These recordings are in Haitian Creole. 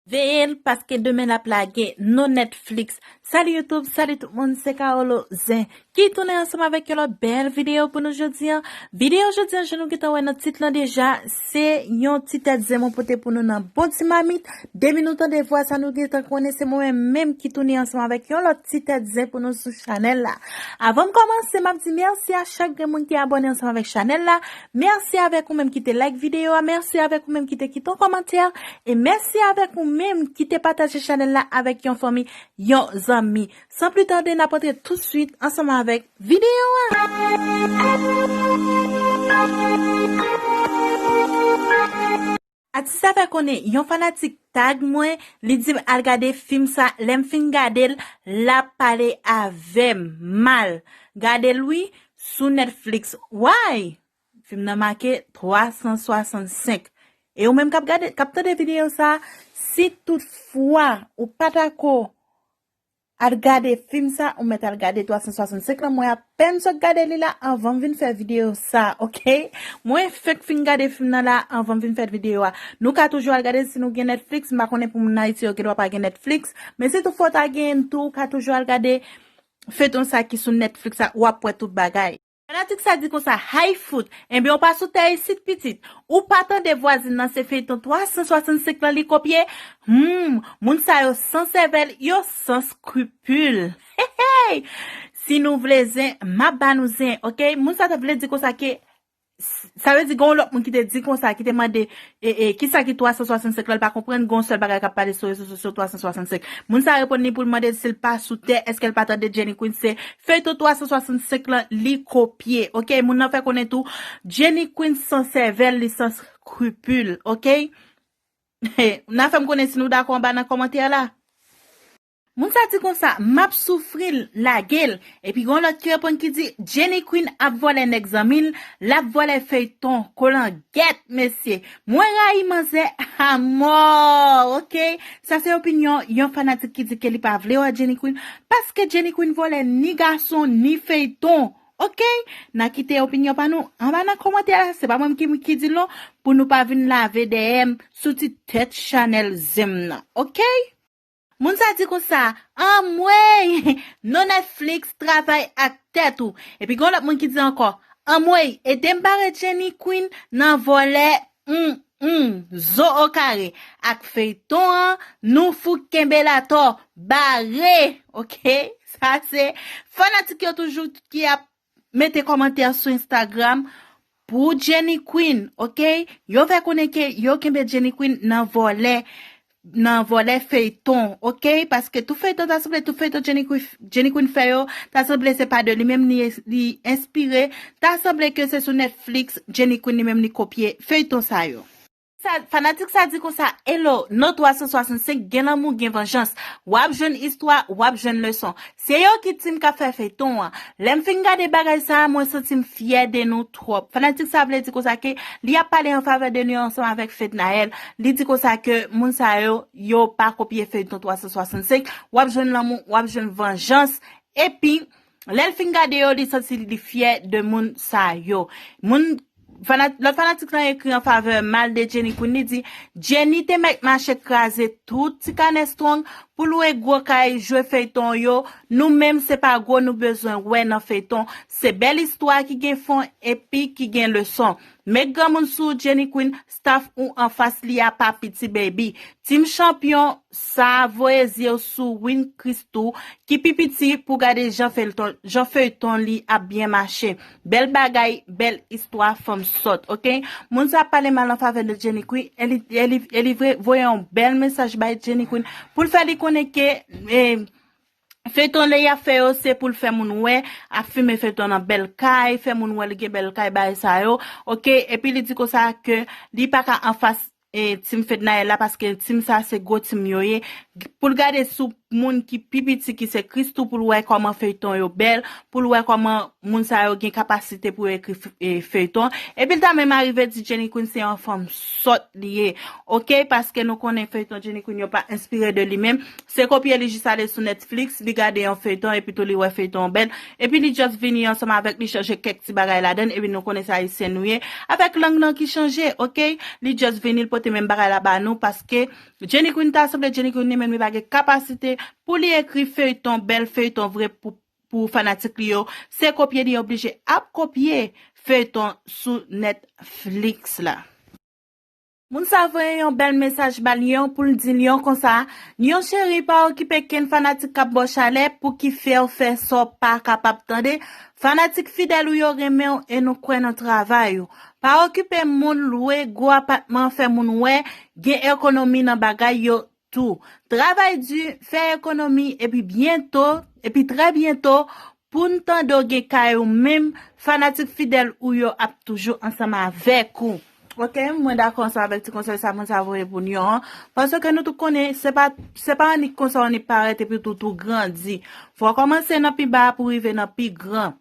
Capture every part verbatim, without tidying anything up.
Veye l, paske demen l ap lage, non Netflix. Salut YouTube, salut tout moun, se Carolo Zen ki tounen ansanm avèk yon lòt bèl videyo pou nou jodi an. Videyo jodi an, jan nou gentan wè nan tit lan deja, se yon ti tèt zen mwen pote pou nou nan bon ti mamit. Depi nou tande vwa sa, nou gentan konnen se mwen menm ki tounen ansanm avèk yon lòt ti tèt zen pou nou sou chanèl la. Avan m kòmanse, m ap di mèsi a chak grenn moun ki abòne ansanm avèk chanèl la. Mèsi avèk ou menm ki te like videyo a. Mèsi avèk ou menm ki te kite yon kòmantè. E mèsi avèk ou menm ki te pataje chanèl la avèk yon fanmi, yon zanmi. San pli tande, n ap antre toutswit ansanm avèk videyo a. Atis sa fè konnen yon fanatik tag mwen, li di m al gade fim sa, lè m fin gade l, l ap pale avè m mal. Gade l wi, sou Netflix. Why? Fim nan make twa san swasannsenk. E ou menm k ap gade, k ap tande videyo sa, si toutfwa ou pa t ako al gade fim sa, ou mèt al gade twa san swasannsenk lan. Mwen apèn sot gade li la anvan m vin fè videyo sa, oke? Mwen fèk fin gade fim nan la anvan m vin fè videyo a. Nou ka toujou al gade l si nou gen Netflix. M pa konnen pou moun Ayiti yo gen dwa pa gen Netflix. Men si toutfwa w ta genyen l tou, ou ka toujou al gade feyton sa ki sou Netflix la, w ap wè tout bagay. Fanatik sa di konsa, hay fout, enben w pa sou tè isit pitit. Ou pa tande vwazin nan se feyton twa san swasannsenk lan li kopye? Hmm, moun sa yo san sèvèl, yo san skripil. Hey, hey! Si nou vle zen, m ap ba nou zen, oke? Moun sa ta vle di konsa ke, sa vle di gen yon lòt moun ki te di konsa, ki te mande, e, e, kisa ki twa san swasannsenk lan, l pa konprann, gen yon sèl bagay k ap pale sou rezo sosyo, twa san swasannsenk. Moun sa reponn li pou l mande si l pa sou tè, èske l pa tande Jenny Queen se feyton twa san swasannsenk lan li kopye, oke? Moun nan fè konnen tou, Jenny Queen san sèvèl, li san skripil, oke? N a fè m konnen si nou dakò anba nan kòmantè la. Moun sa di konsa, m ap soufri l, lage l. Epi gen yon lòt ki reponn ki di, Jenny Queen ap vòlè nèg zanmi l, l ap vòlè feyton, kolangèt, mesye. Mwen rayi manzè a mò, oke? Sa se opinyon yon fanatik ki di ke li pa vle wè Jenny Queen, paske Jenny Queen vòlè ni gason, ni feyton, oke? N a kite opinyon pa nou anba nan kòmantè a, se pa mwen ki, ki di l non, pou nou pa vin lave dèyè m sou ti tèt chanèl zen m nan, oke? Moun sa di konsa, anmwey, non Netflix, travay ak tèt ou. Epi gen yon lòt moun ki di ankò, anmwey, ede m bare Jenny Queen nan vòlè, mm, mm, zo o kare. Ak feyton an, nou fou kenbe l atò, bare, oke? Sa se fanatik yo toujou ki ap mete kòmantè sou Instagram pou Jenny Queen, oke? Yo fè konnen ke yo kenbe Jenny Queen nan vòlè, nan vòlè feyton, oke? Paske tout feyton ta sanble, tout feyton Jenny Queen, Jenny Queen fè yo, ta sanble se pa de li menm li, li enspire, ta sanble ke se sou Netflix Jenny Queen li menm li kopye feyton sa yo. Sa, fanatik sa di konsa, hello, non twa san swasannsenk, gen lanmou, gen vanjans. W ap jwenn istwa, w ap jwenn leson. Se yo ki team k ap fè feyton an. Lè m fin gade bagay sa a, mwen santi m fyè de nou twòp. Fanatik sa vle di konsa ke li ap pale an favè de nou ansanm avèk Fednaelle. Li di konsa ke moun sa yo, yo pa kopye feyton twa san swasannsenk. W ap jwenn lanmou, w ap jwenn vanjans. Epi, lè l fin gade yo, li santi li fyè de moun sa yo. Moun, fana-, lòt fanatik lan ekri an favè mal de Jenny Queen, li di, Jenny te mèt mache kraze tout ti kanè strong pou lwe gwo kay, jwe feyton yo. Nou menm, se pa gwo nou bezwen wè nan feyton. Se bèl istwa ki gen fon epi ki gen leson. Met granmoun sou Jenny Queen, staff ou anfas li a pa piti, baby. Team chanpyon sa voye zye w sou Win Christou ki pi piti pou gade jan feyton, jan feyton li ap byen mache. Bèl bagay, bèl istwa, fanm sòt, oke? Moun sa ap pale mal an favè de Jenny Queen, e li, e li, e li vre, voye yon bèl mesaj bay Jenny Queen pou l fè li konnen ke, eh, feyton lè y ap fè yo, se pou l fè moun wè, ap filme feyton nan bèl kay, fè moun wè li gen bèl kay, bagay sa yo, oke? Epi li di konsa ke li pa ka anfas, eh, team Fednaelle la, paske team sa se gwo team yo ye. pou l gade sou moun ki pi piti ki se Christoo, pou l wè kòman feyton yo bèl, pou l wè kòman moun sa yo gen kapasite pou yo ekri f- e, feyton. Epi l ta menm arive di Jenny Queen se yon fanm sòt li ye, oke? Paske nou konnen feyton Jenny Queen yo pa enspire de li menm. Se kopye li jis ale sou Netflix, li gade yon feyton, epi tou li wè feyton an bèl. Epi li just vini ansanm avèk li chanje kèk ti bagay ladan, epi nou konnen se ayisyen nou ye. Avèk lang nan ki chanje, oke? Li just vini, li pote menm bagay la ba nou, paske Jenny Queen ta sanble Jenny Queen li menm li pa gen kapasite pou li ekri feyton, bèl feyton vre pou, pou fanatik li yo. Se kopye li oblije ap kopye feyton sou Netflix la. Moun sa voye yon bèl mesaj ba Lion pou l di Lion konsa, Lion cheri, pa okipe kenn fanatik k ap ba w chalè pou ki fè w fè sa w pa kapab tande. Fanatik fidèl ou yo renmen w e nou kwè nan travay ou. Pa okipe moun, lwe gwo apatman fè moun wè gen ekonomi nan bagay yo tou. Travay di, fè ekonomi, epi byento, epi trè byento, pou n tande w gen kay ou menm, fanatik fidèl ou yo ap toujou ansanm avèk ou. Oke, mwen dakò ansanm avèk ti konsèy sa moun sa voye pou Lion an. Paske nou tout konnen, se pa, se pa annik konsa annik parèt epi tou tou grandi. Fò w kòmanse nan pi ba pou rive nan pi gran.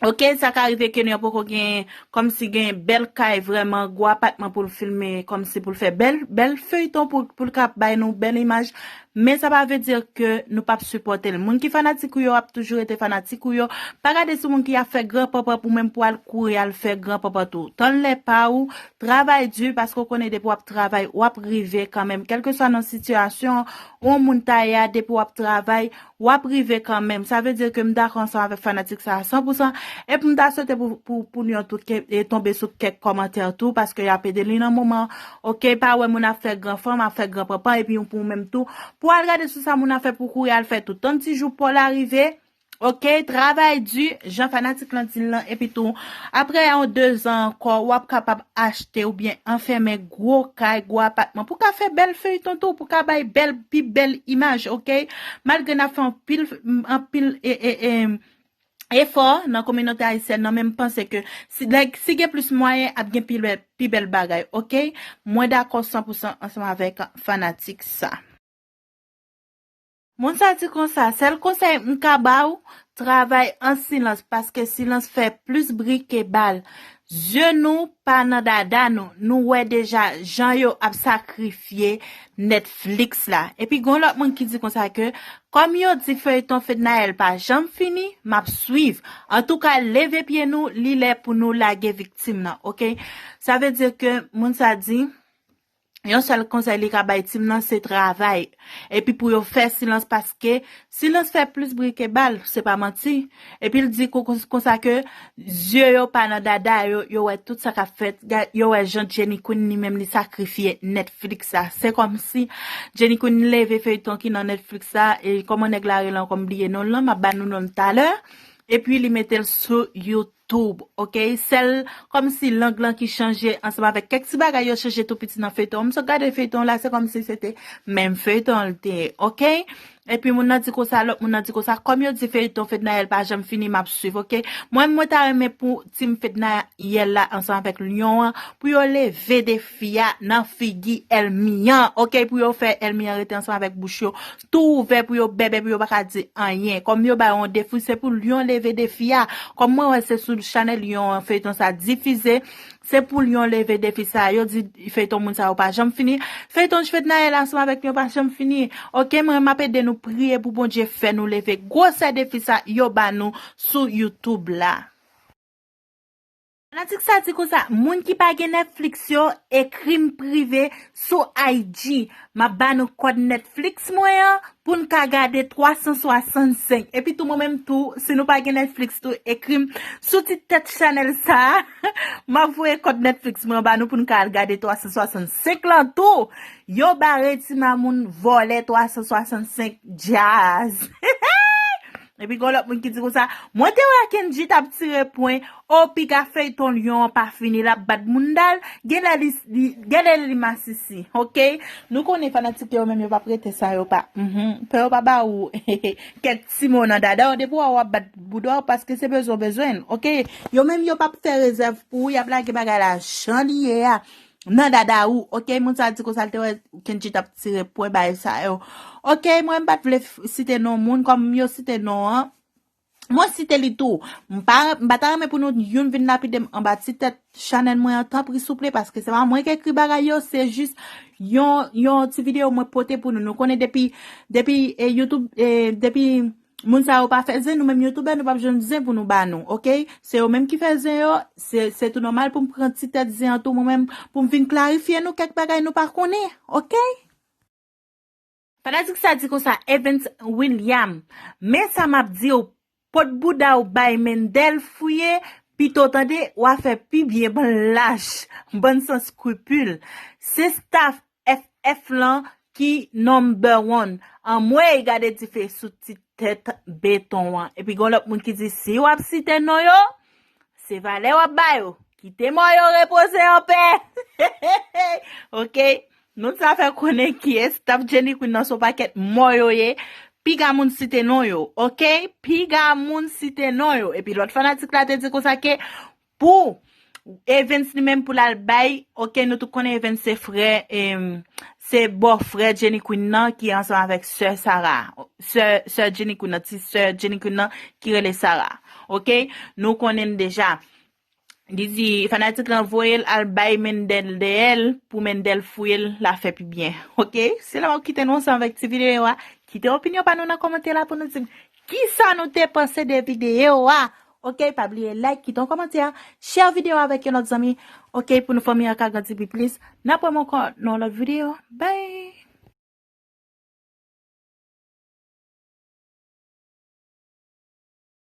Oke, sa ka rive ke Lion poko gen, kòmsi gen bèl kay vrèman, gwo apatman pou l filme, kòmsi pou l fè bèl, bèl feyton pou, pou l ka bay nou bèl imaj. Men sa pa vle di ke nou p ap sipòte l. Moun ki fanatik ou yo ap toujou rete fanatik ou yo. Pa gade sou moun ki ap fè gran panpan pou menm pou al kouri al fè gran panpan tou. Tan lè pa ou, travay di, paske w konnen depi w ap travay, w ap rive kanmenm. Kèlkeswa nan sitiyasyon ou moun ta ye a, depi w ap travay, w ap rive kanmenm. Sa vle di ke m dakò ansanm avèk fanatik sa a san pou san. Epi m ta swete pou, pou, pou Lion tou ke, e tonbe sou kèk kòmantè tou, paske y ap ede li nan moman. Oke, pa wè moun ap fè gran fanm, ap fè gran panpan, epi pou ou menm tou, pou al gade sou sa moun ap fè pou kouri al fè tou. Tann ti jou pa w la rive, oke, travay di, jan fanatik lan di l lan, epi tou, apre yon dezan ankò, w ap kapab achte oubyen anfèmen gwo kay, gwo apatman, pou ka fè bèl feyton tou, pou ka bay bèl, pi bèl imaj, oke? Malgre n ap fè anpil, anpil, e, e, e, efò nan kominote ayisyèn nan, men m panse ke si, like, si gen plis mwayen, ap gen pi bèl, pi bèl bagay, oke? Mwen dakò san pou san ansanm avèk fanatik sa. Moun sa di konsa, sèl konsèy m ka ba w, travay an silans, paske silans fè plis bri ke bal. Zye nou pa nan dada nou, nou wè deja jan yo ap sakrifye Netflix la. Epi gon lòt moun ki di konsa ke, kòm yo di feyton Fednaelle pa janm fini, m ap swiv. Antouka, leve pye nou, li lè pou nou lage viktim nan, oke? Sa vle di ke moun sa di, yon sèl konsèy li ka bay team nan, se travay. Epi pou yo fè silans, paske silans fè plis bri ke bal, se pa manti. Epi l di kon- kon- konsa ke zye yo pa nan dada yo, yo wè tout sa k ap fèt, ga- yo wè jan Jenny Queen li menm li sakrifye Netflix la. Se kòmsi Jenny Queen leve feyton ki nan Netflix la, e kòman nèg la rele ankò, m bliye non l lan, m ap ba nou non l talè. Epi li mete l sou YouTube, oke? Sèl kòmsi lang lan ki chanje ansanm avèk kèk ti bagay yo chanje tou piti nan feyton. M sot gade feyton la, se kòmsi se te menm feyton l te ye, oke? Epi moun nan di konsa, lòt moun nan di konsa, kòm yo di feyton Fednaelle pa janm fini, m ap swiv, oke? Mwen, mwen ta renmen pou team Fednaelle la ansanm avèk Lion an, pou yo leve defi a nan figi ènmi an, oke? Pou yo fè ènmi an rete ansanm avèk bouch yo tou ouvè, pou yo bèbè, pou yo pa ka di anyen. Kòm yo bay yon defi, se pou Lion leve defi a. Kòm mwen wè se sou chanèl Lion an feyton sa difize, se pou Lion leve defi sa. Yo di feyton moun sa yo pa janm fini. Feyton Fednaelle ansanm avèk Lion pa janm fini. Oke, mwen, m ap ede nou priye pou Bondye fè nou leve gwosè defi sa yo ba nou sou YouTube la. Fanatik sa di konsa, moun ki pa gen Netflix yo, ekri m prive sou I G. M ap ba nou kòd Netflix mwen an pou n ka gade twa san swasannsenk. Epi tou mwen menm tou, si nou pa gen Netflix tou, ekri m sou ti tèt chanèl sa a. M ap voye kòd Netflix mwen an ba nou pou n ka al gade twa san swasannsenk lan tou. Yo bare ti mamoun vòlè twa san swasannsenk djaz. Epi gon lòt moun ki di konsa, mwen te wè Kendji t ap tire pwen, o piga feyton Lion an pa fini, l ap bat bounda l, genlè li, li, genlè li masisi, oke? Nou konnen fanatik yo menm yo p ap rete sa yo pa, mhm, pè yo pa ba ou kèk ti mo nan dada w, depi w wè w ap bat bouda w, paske se bezwen w bezwen l, oke? Yo menm yo p ap fè rezèv pou ou, y ap lage bagay la jan li ye a. nan dada ou, ok? Moun sa di konsa l te wè Kendji t ap tire pwen bagay sa yo. Ok, mwen m pa t vle f- site non moun, kòm yo site non an. Mwen site li tou. M pa, m pa ta renmen pou nou youn vin lapide m anba ti tèt chanèl mwen an, tanpri souple, paske se pa mwen ki ekri bagay yo, se jis yon, yon ti videyo mwen pote pou nou. Nou konnen depi, depi e, YouTube, e, depi moun sa yo pa fè zen, nou menm youtubè, nou p ap jwenn zen pou nou ba nou, ok? Se yo menm ki fè zen yo, se, se tou nòmal pou m pran ti tèt zen an tou, mwen menm, pou m vin klarifye nou kèk bagay nou pa konnen, ok? Fanatik sa di konsa, Evens William, men sa m ap di w, pot bouda w bay Mendel fouye, pito tande, w a fè pi byen bann lach, bann san skripil. Se staff F F lan ki number one. Anmwey, gade dife sou ti tèt beton an. Epi gon lòt moun ki di, si w ap site non yo, se valè w ap ba yo. Kite mò yo repoze anpè. Ok? Moun sa fè konnen kiyès staff Jenny Queen nan se yon pakèt mò yo ye. Piga moun site non yo, ok? Piga moun site non yo. Epi lòt fanatik la te di konsa ke pou Evens li menm pou l al bay, ok, nou tout konnen Evens se frè, em, se bò frè Jenny Queen nan ki ansanm avèk sè Sarah. Sè, sè Jenny Queen nan, ti sè Jenny Queen nan ki rele Sarah. Ok? Nou konnen l deja. Li di, fanatik lan voye l al bay Mendel deyè l pou Mendel fouye l, l a fè pi byen. Ok? Se la w ap kite nou ansanm avèk ti videyo a. Kite opinyon pa nou nan kòmantè la pou nou di m kisa nou te panse de videyo a. Ok? Pa bliye like, kite yon kòmantè, share videyo avèk yon lòt zanmi. Ok? Pou nou fanmi an ka grandi pi plis. N ap wè m ankò nan yon lòt videyo. Bye!